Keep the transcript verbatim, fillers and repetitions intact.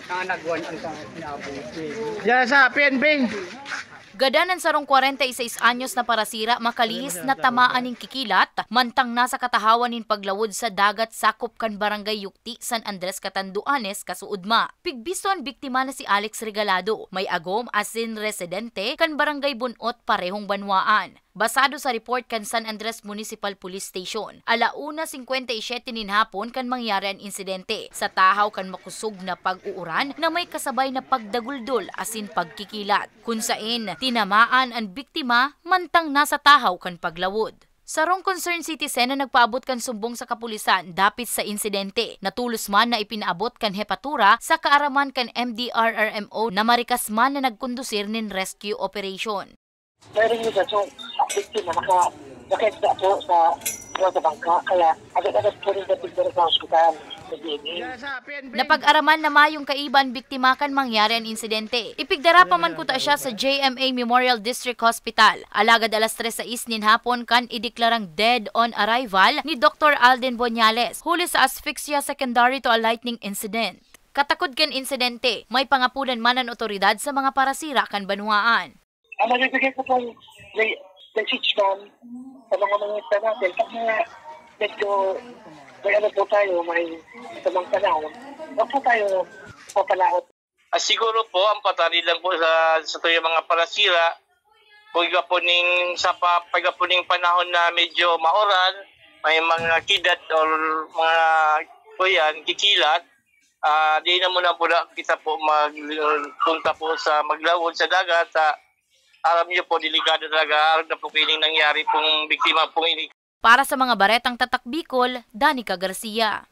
Nanagwan ang tao, inabot. Diyan sa P N P. Gadan an sarong kwarenta y seis anyos na parasira makalihis na tamaan nin kikilat, mantang nasa katahawan nin paglawod sa dagat sakop kan Barangay Yukti, San Andres, Catanduanes, kasuodma. Pigbisto an biktima na si Alex Regalado, may agom asin residente kan Barangay Bunot, parehong banwaan. Basado sa report kan San Andres Municipal Police Station, ala una singkwenta y siyete nin hapon kan mangyari an insidente, sa tahaw kan makosog na pag-uuran na may kasabay na pagdaguldol asin pagkikilat, kun saen tinamaan an biktima mantang nasa tahaw kan paglawod. Sarong concerned citizen na nagpaabot kan sumbong sa kapulisan dapit sa insidente, na tolos man na ipinaabot kan hepatura sa kaaraman kan M D R R M O na marikas man na nagkondusir nin rescue operation. Meron yung sa biktima, naka-, nakaigda po sa, sa bangka, kaya agad-agad po rin dating sa ospital, sa D N A. Napag-araman na mayong kaiba an biktima kan mangyari an insidente. Ipigdara pa man kuta siya sa J M A Memorial District Hospital. Alagad alas tres sais nin hapon kan ideklarang dead on arrival ni Doktor Alden Bonyales, huli sa asphyxia secondary to a lightning incident. Katakod kan insidente, may pangapulan man an otoridad sa mga parasira kan banwaan. Ang mabibigay ko pong me-, message, ma'am, sa mga mangunguna natin, pag mga medyo may ano po tayo, may masamang panahon, huwag po tayo papalaot. Ah, siguro po, ang patari lang po sa, sa tuyang mga parasira, pag po ning, sa pa, pag po ning panahon na medyo mauran, may mga kidat or mga, kuyan, kikilat, ah, di na muna po na kita po mag-, punta po sa maglawod sa dagat. Sa, alam niyo po, delikado talaga. Aram na po kining nangyari pong biktima pong ini. Para sa mga Baretang Tatak Bicol, Danica Garcia.